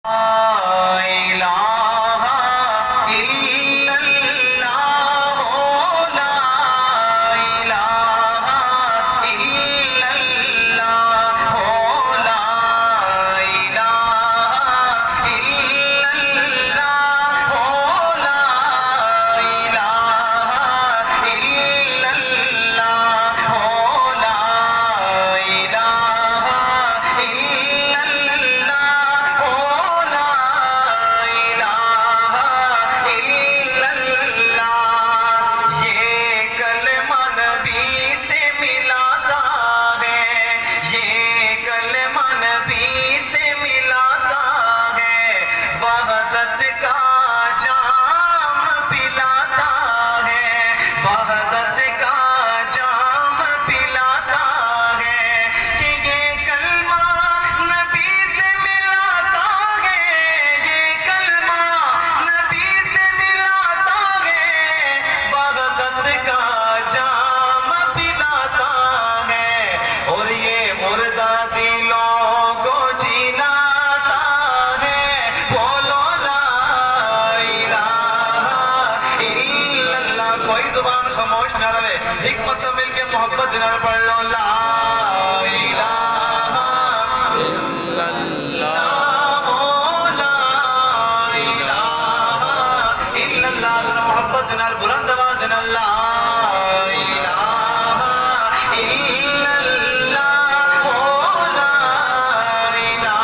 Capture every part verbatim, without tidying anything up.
لا الہ الا اللہ، لا الہ الا اللہ، لا الہ الا اللہ، لا الہ الا اللہ، لا الہ الا اللہ، لا الہ الا اللہ۔ یہ کلمہ نبی سے ملاتا ہے، یہ کلمہ نبی سے ملاتا ہے، وحدت کا جام پلاتا ہے، وحدت کا جام پلاتا ہے، کہ یہ کلمہ نبی سے ملاتا ہے، یہ کلمہ نبی سے ملاتا ہے، وحدت کا جام پلاتا ہے، اور یہ مردہ دلوں کو جلاتا ہے۔ بولو لا الہ الا اللہ۔ کوئی زبان خاموش نہ رہے، حکمت مل کے محبت نال پڑھ لو، لا الہ الا اللہ، لا الہ الا اللہ۔ ذرا محبت نال بلند آواز نال، لا الہ الا اللہ، لا الہ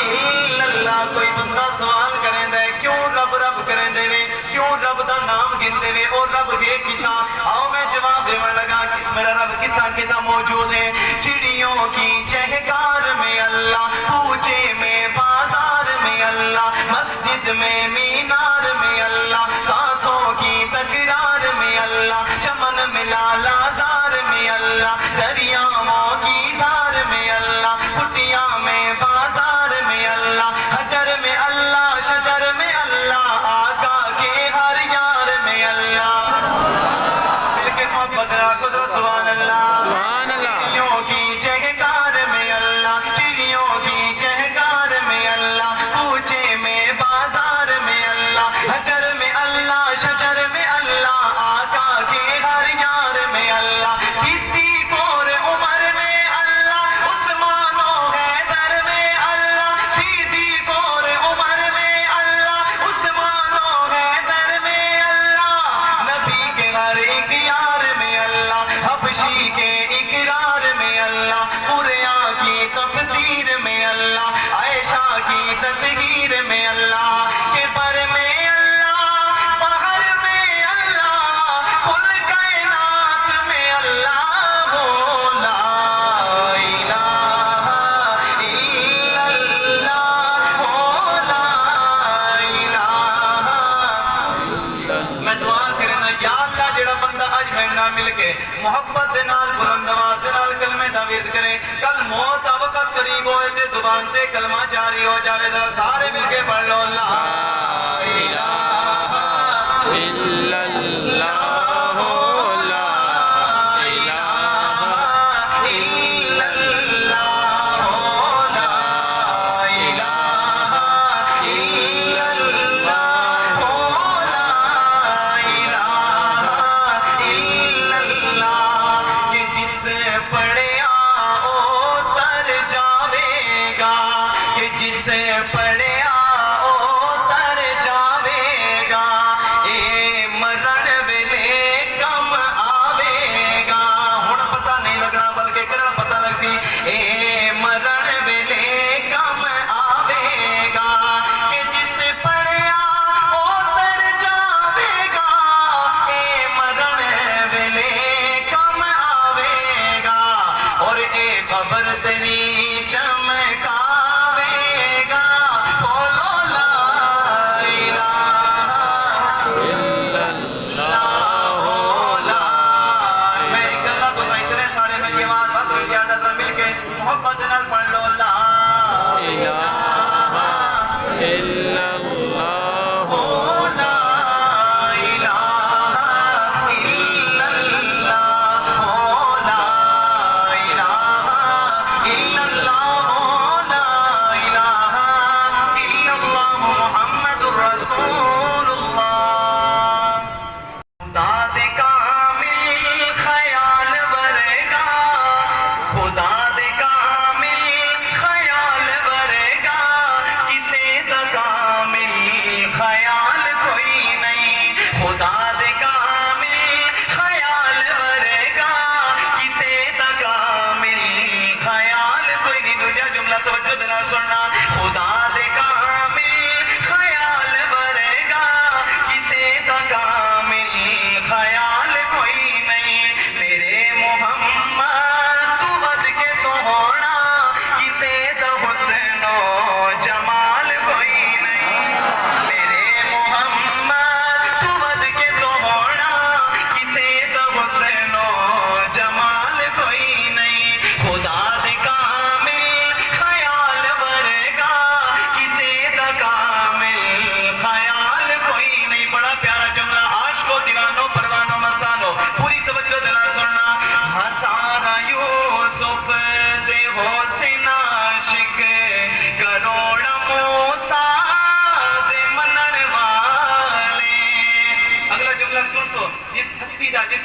الا اللہ۔ کوئی بندہ سوال کریندے، کیوں رب رب کریندے وے؟ کیوں رب دا نام گھندے وے؟ او رب ہے کتھاں؟ آؤ میں جواب ݙیوݨ لڳاں کہ میرا رب کتھاں کتھاں موجود ہے۔ چڑیوں کی چہکار میں اللہ، کوچے میں بازار میں اللہ، مسجد میں مینار میں اللہ، سانسوں کی تکرار میں اللہ، چمن میں لالہ زار میں اللہ، دریاؤں کی دھار میں اللہ، کٹیاں میں بازار میں اللہ، حجر میں اللہ، شجر میں اللہ، آقا کے ہر یار میں اللہ۔ مل کے محبت نال آکھو ذرا سبحان اللہ۔ سبحان اللہ۔ چڑیوں کی چہکار میں اللہ، چڑیوں کی چہکار میں اللہ، کوچے میں بازار میں اللہ، حجر میں اللہ، شجر میں اللہ، آقا کے ہر یار میں اللہ۔ صدیق اور عمر میں اللہ، عثمان و حیدر میں اللہ، صدیق اور عمر میں اللہ، عثمان و حیدر میں اللہ، نبی کے ہر ایک یار میں اللہ، حبشی کے اقرار میں اللہ، قرآن کی تفسیر میں اللہ، عائشہ کی تطہیر میں اللہ، قبر میں اللہ، بحر میں اللہ، کل کائنات میں اللہ، ہو لا الہ الا اللہ، ہو لا الہ۔ میں دعا کرنا، یا اللہ، جڑا بندہ اج میرے نال مل کے محبت دے نال، بلند آواز دے نال کلمے دا ورد کرے، کل موت دا وقت قریب ہوئے تے زبان تے کلمہ جاری ہو جاوے۔ ذرا سارے مل کے پڑھ لو، لا الہ الا اللہ، لا الہ الا اللہ، لا الہ الا اللہ، لا الہ الا اللہ۔ کہ جس پڑھیا او تر جاوے گا، کہ جس پڑھیا او تر جاوے گا، اے مرݨ ویلے کم آوے گا۔ ہݨ پتہ نہیں لڳݨا، بلکہ کرݨ پتہ لڳسی۔ اے مرݨ ویلے کم آوے گا، کہ جس پڑھیا او تر جاوے گا، اے مرݨ ویلے کم آوے گا، اور اے قبر تیری چمکاوے گا۔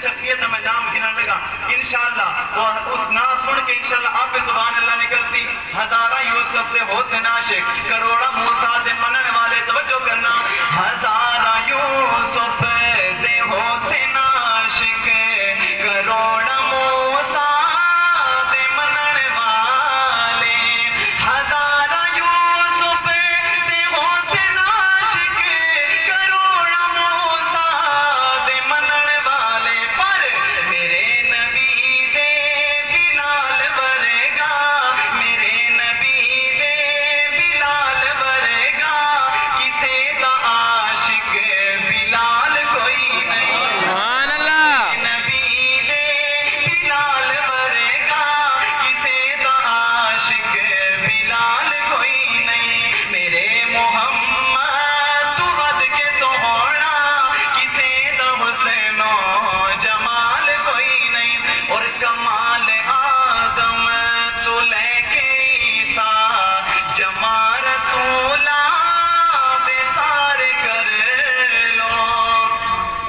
شخصیت دا میں نام گھنݨ لڳا۔ انشاءاللہ او اس ناں سݨ کے انشاءاللہ آپ سبحان اللہ نکلسی۔ ہزاراں یوسف دے حسن عاشق، کروڑاں موسیٰ دے منݨ والے، توجہ کرنا، ہزاراں یوسف دے حسن عاشق، کروڑاں موسیٰ دے منݨ والے، ہزاراں یوسف دے حسن عاشق، کروڑاں موسیٰ دے منݨ والے، پر میرے نبی دے بلال ورگا، میرے نبی دے بلال ورگا، کسے دا عاشق بلال کوئی نہیں۔ سبحان اللہ۔ نبی دے بلال ورگا، کسے دا عاشق بلال کوئی نہیں۔ میرے محمد تو ودھ کے سوہݨا، کسے دا حسن و جمال کوئی نہیں۔ اور کمال آدم تو لے کے عیسیٰ، جمع رسولاں دے سارے کر لو۔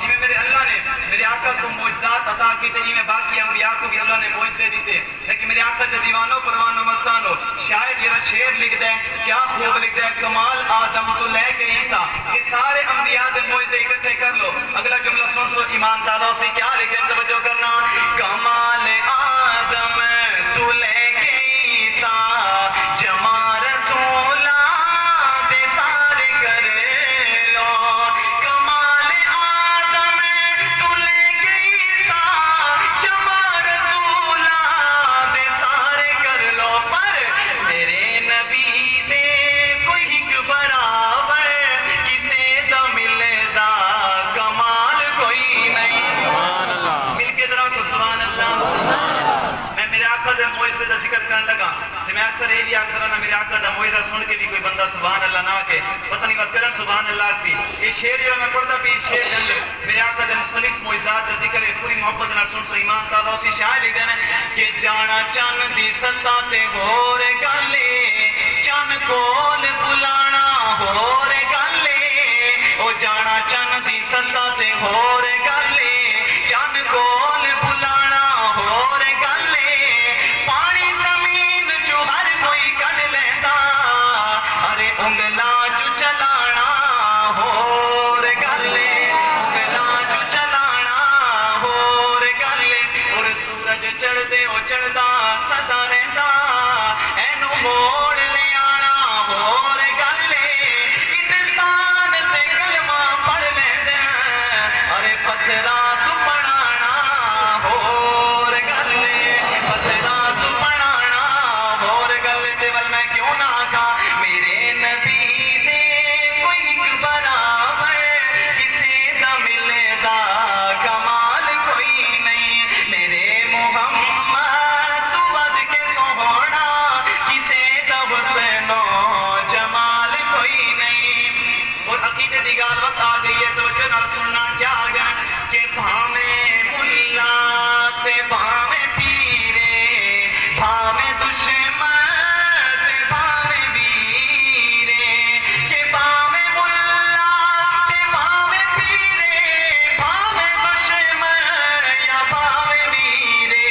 جیویں میرے اللہ نے میرے آقا کو معجزات عطا کیتے، ایویں باقی انبیاء کو بھی اللہ نے معجزے دیتے۔ لیکن میرے آقا دے دیوانو، پروانو، مستانو، شاعر جیڑھا شعر لکھدا ہے، کیا خوب لکھدا ہے، کمال آدم تو لے کے عیسیٰ، کہ سارے انبیاء دے معجزے اکٹھے کر لو۔ اگلا جملہ سݨسو، ایمان تازہ ہوسی، کیا لکھدا ہے، توجہ کرنا۔ کمال آدم تو لے کے عیسیٰ، جمع رسولاں دے سارے کر لو۔ کمال آدم تو لے کے عیسیٰ، جمع رسولاں دے سارے کر لو، پر میرے نبی دے کوئی ہک برابر، کسے دا ملدا کمال کوئی نہیں۔ سبحان اللہ۔ مل کے ذرا کو سبحان اللہ۔ میں میرے آقا دے معجزے دا ذکر کرݨ لڳا۔ تے میں اکثر اے وی آکھدا رہنا، میرے آقا دا معجزہ سݨ کے وی کوئی بندہ سبحان اللہ نہ آکھے، پتہ نہیں وت کݙاں سبحان اللہ آکھسی۔ اے شعر جیڑھا میں پڑھدا پئی، شعر دے اندر میرے آقا دے مختلف معجزات دا ذکر ہے، پوری محبت نال سݨسو، ایمان تازہ ہوسی۔ شاعر لکھدے نے کہ جاݨا چن دی سطح تے ہور ڳل اے، چن کول بلاݨا ہور ڳل اے، او جاݨا چن دی سطح تے ہور ڳل اے، چن کول بلاݨا ہور ڳل اے۔ پاݨی زمین چوں ہر کوئی کڈھ لیندا، ارے انگلاں چوں چلاݨا ہور ڳل اے، انگلاں چوں چلاݨا ہور ڳل اے۔ اور سورج چڑھدے او چڑھدا سدا رہندا، اینوں موڑ لے آݨا ہور ڳل اے۔ انسان تے کلمہ پڑھ لیندے، ارے پتھراں توں پڑھاݨا ہور ڳل اے، پتھراں توں پڑھاݨا ہور ڳل اے۔ تے ول میں کیوں نہ آکھاں، میرے نبی دے کوئی ہک برابر، کسے دا ملدا کمال کوئی نہیں۔ میرے محمد تو ودھ کے سوہݨا، کسے دا حسن و جمال کوئی نہیں۔ اور عقیدے دی ڳالھ وت آ ڳئی ہے، توجہ نال سݨنا، کیا آ ڳیا کہ بھاویں ملا تے بھاویں پیرے، بھاویں دشمن تے بھاویں ویرے، کہ بھاویں ملا تے بھاویں پیرے، بھاویں دشمن یا بھاویں ویرے،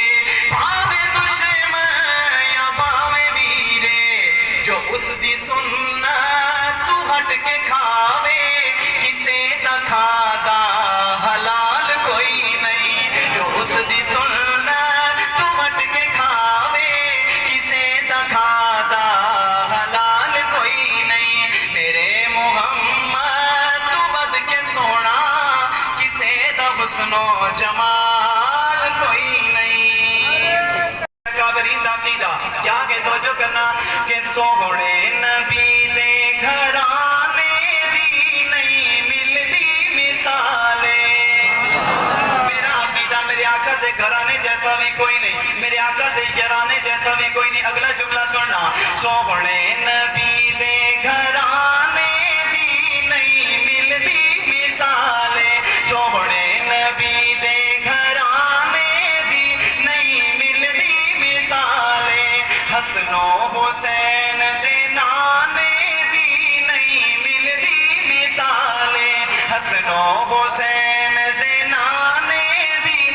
بھاویں دشمن یا بھاویں ویرے، جو اس دی سنت توں ہٹ کے کھاوے، کسے دا کھادا حلال کوئی نہیں۔ جو اس دی سنت توں ہٹ کے کھاوے، کسے دا کھادا حلال کوئی نہیں۔ میرے محمد توں ودھ کے سوہݨا، کسے دا حسن و جمال کوئی نہیں۔ اکابرین دا عقیدہ کیا کہ توجہ کرنا کہ سوہݨے نبی دے گھرانے دی نہیں ملدی مثال۔ میرا عقیدہ میرے آقا دے گھرانے جیسا بھی کوئی نہیں، میرے آقا دے یارانے جیسا بھی کوئی نہیں۔ اگلا جملہ سݨنا، سوہݨے نبی دے گھرانے دی نہیں ملدی مثال، سوہݨے نبی دے گھرانے دی نہیں ملدی مثال، حسن و حسین دے نانے دی نہیں ملدی مثال، حسن و حسین دے نانے دی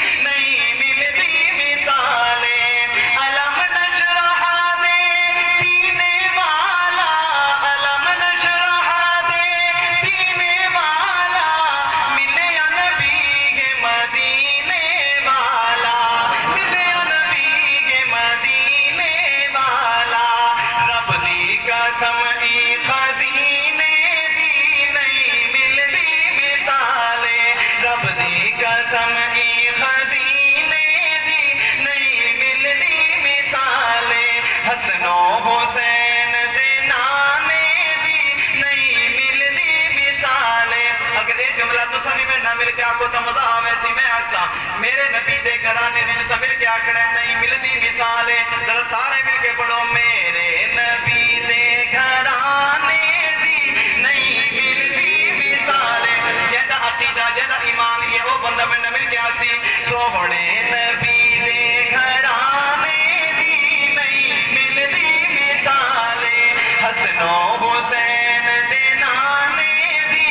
تے آکھو تاں مزہ آوے سی۔ میں آکھساں، میرے نبی دے گھرانے دی، تساں مل کے آکھنا ہے، نہیں ملدی مثال ہے۔ ذرا سارے مل کے پڑھو، میرے نبی دے گھرانے دی نہیں ملدی مثال ہے۔ جیندا عقیدہ، جیندا ایمان ہے، او بندہ میݙے نال مل کے آکھسی، سوہݨے نبی دے گھرانے دی نہیں ملدی مثال ہے۔ حسن و حسین دے نانے دی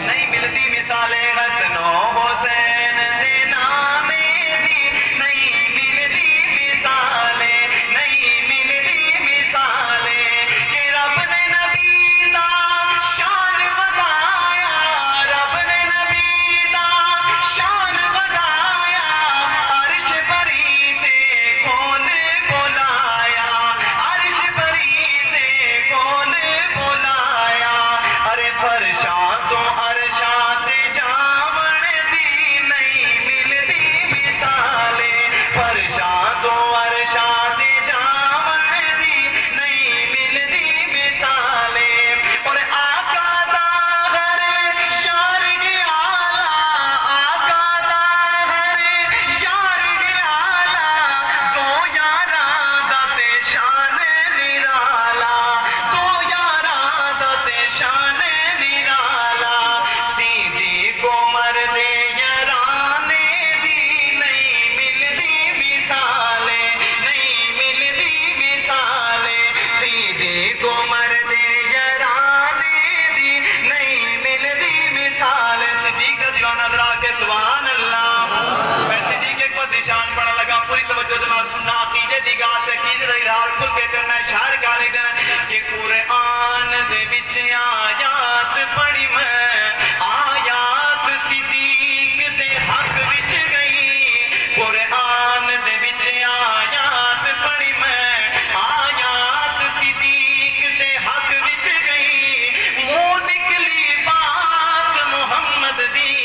نہیں ملدی مثال، حسن و حسین دے نانے دی نہیں ملدی مثال، نہیں ملدی مثال۔ کہ رب نے نبی دا شان ودھایا، رب نے نبی دا شان ودھایا، عرش پری تے کول بلایا، عرش پری تے کول بلایا۔ ارے فرشاں توں عرشاں تے جاوݨ دی نہیں ملدی مثال، فرشاں توں عرشاں تے جاوݨ دی نہیں ملدی مثال۔ اور آقا دا ہر شعر گے اعلیٰ، آقا دا ہر شعر گے اعلیٰ، دو یاراں دا تے شان نرالا، دو یاراں دا تے شان نرالا۔ صدیق عمر دے یارانے دی نہیں ملدی مثال، نہیں ملدی مثال۔ صدیق عمر دے یارانے دی نہیں ملدی مثال۔ صدیق دا دیوانہ ذرا آکھے سبحان اللہ۔ میں صدیق اکبر دی شان پڑھݨ لڳا، پوری توجہ دے نال سݨنا، عقیدے دی ڳالھ تے عقیدے دا اظہار کھل کے کرنا ہے۔ شاعر ڳالھ ݙیندا ہے کہ قرآن دے وچ آیات پڑھی میں، آیات صدیق دے حق وچ ڳئی۔ قرآن دے وچ آیات پڑھی میں، آیات صدیق دے حق وچ ڳئی۔ منہ نکلی بات محمد دی،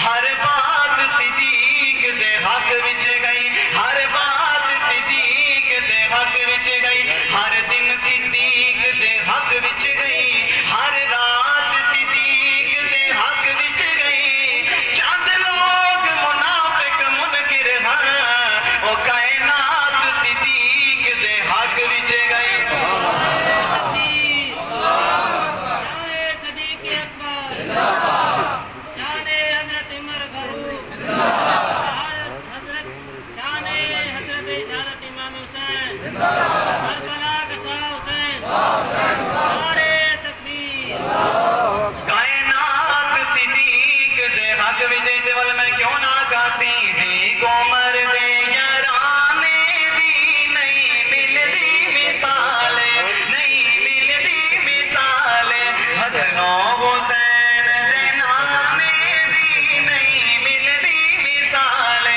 ہر بات صدیق دے حق وچ ڳئی، ہر بات صدیق دے حق وچ ڳئی۔ ہر دن صدیق دے حق وچ ڳئی، ہر رات صدیق دے حق وچ ڳئی۔ چند لوگ منافق منکر ہن، او کائنات صدیق دے حق وچ ڳئی۔ نعرہ صدیق اکبر۔ شان حضرت عمر فاروق۔ حضرت، شان حضرت شہادت امام حسین۔ کربلا کا شاہ حسین۔ نعرہ تکبیر۔ کائنات صدیق دے حق وچ تے ول میں کیوں نہ آکھاں، صدیق عمر دے یارانے دی نہیں ملدی مثال، نہیں ملدی مثال۔ حسن و حسین دے نانے دی نہیں ملدی مثال،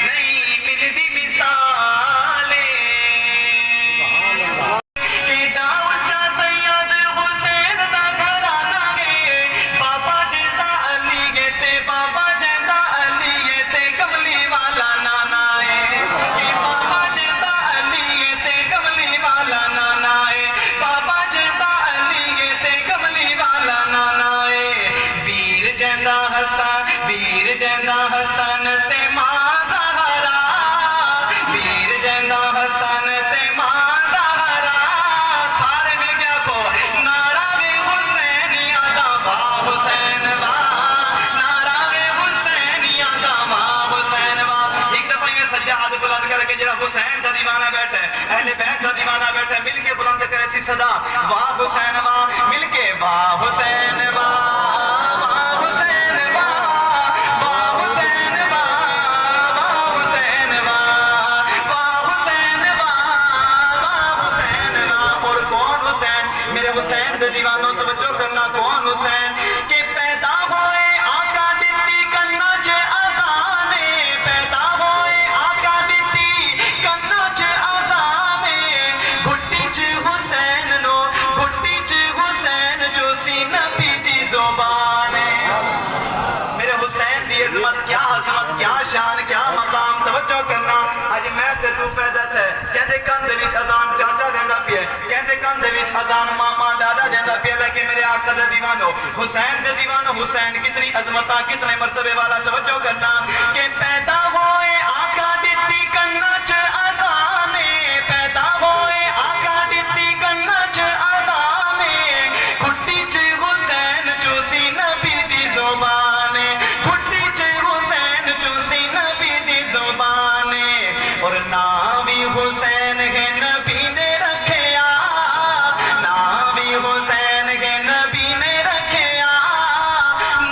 نہیں ملدی مثال۔ کیݙا اچا سید حسین دا گھرانہ ہے، بابا جیندا علی ہے تے، بابا جیندا علی ہے تے کملی والا نانا ہے۔ کہ بابا جیندا علی ہے تے کملی والا نانا ہے، بابا جیندا علی ہے تے کملی والا نانا ہے۔ ویر جیندا حسن، ویر جیندا حسن تے ماں زہرا، ویر جیندا حسن تے ماں زہرا۔ سارے مل کے آکھو، نعرہ وے حسینیہ دا، واہ حسین واہ، نعرہ وے حسینیہ دا، واہ حسین واہ۔ ہک دفعہ ایویں سجا ہتھ بلند کر کے جڑا حسین دا دیوانہ بیٹھا ہے، اہل بیت دا دیوانہ بیٹھا ہے، مل کے بلند کرے سی صدا، واہ حسین واہ، مل کے واہ حسین واہ، واہ حسین واہ، واہ حسین واہ، واہ حسین واہ، واہ حسین واہ، واہ حسین واہ۔ اور کون حسین؟ میرے حسین دے دیوانوں توجہ کرنا، کون حسین؟ کہ پیدا ہوئے آقا ݙتی کناں چ اذان، پیدا ہوئے آقا ݙتی کناں چ اذان، گھٹی چ حسین نو، گھٹی چ حسین چوسی نبی دی زبان۔ میرے حسین دی عظمت، کیا عظمت، کیا شان، کیا مقام، توجہ کرنا۔ اڄ میں تے توں پیدا تھئے، کیندے کن دے وچ اذان چاچا ݙیندا پئے، کیندے کن دے وچ اذان ماما ݙاݙا ݙیندا پئے، لیکن میرے آقا دے دیوانو، حسین دے دیوانو، حسین کتنی عظمتاں، کتنے مرتبے والا، توجہ کرنا کہ پیدا ہوئے آقا ݙتی کناں چ اذان، پیدا ہوئے آقا ݙتی کناں چ اذان، گھٹی چ حسین چوسی نبی دی زبان، گھٹی چ حسین چوسی نبی دی زبان، اور ناں وی حسین ہے نبی نے رکھیا، ناں وی حسین ہے نبی نے رکھیا،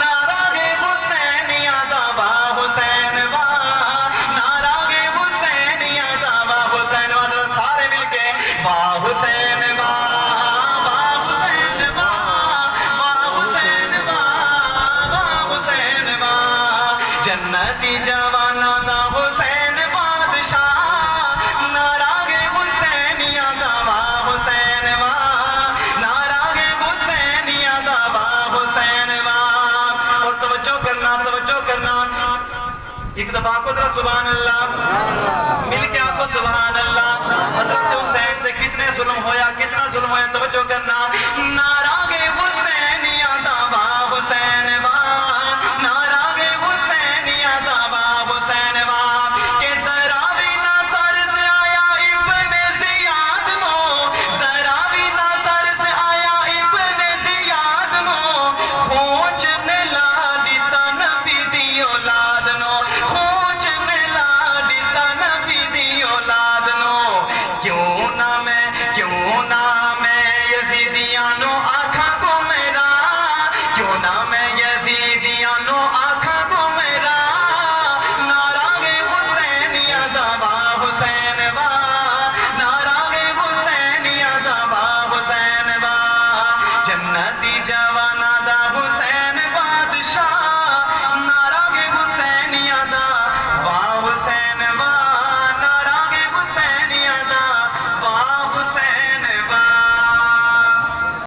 نعرہ ہے حسینیاں دا واہ حسین واہ، نعرہ ہے حسینیاں دا واہ حسین واہ، ذرا سارے مل کے واہ حسین واہ، واہ حسین واہ، واہ حسین واہ، واہ حسین واہ۔ جنتی جواناں دا حسین بادشاہ، نعرہ ہے حسینیاں دا واہ حسین واہ، نعرہ ہے حسینیاں دا واہ حسین واہ۔ اور توجہ کرنا، توجہ کرنا، ایک دفعہ آکھو ذرا سبحان اللہ، مل کے آکھو سبحان اللہ۔ حضرت حسین تے کتنے ظلم ہویا، کتنا ظلم ہویا، توجہ کرنا۔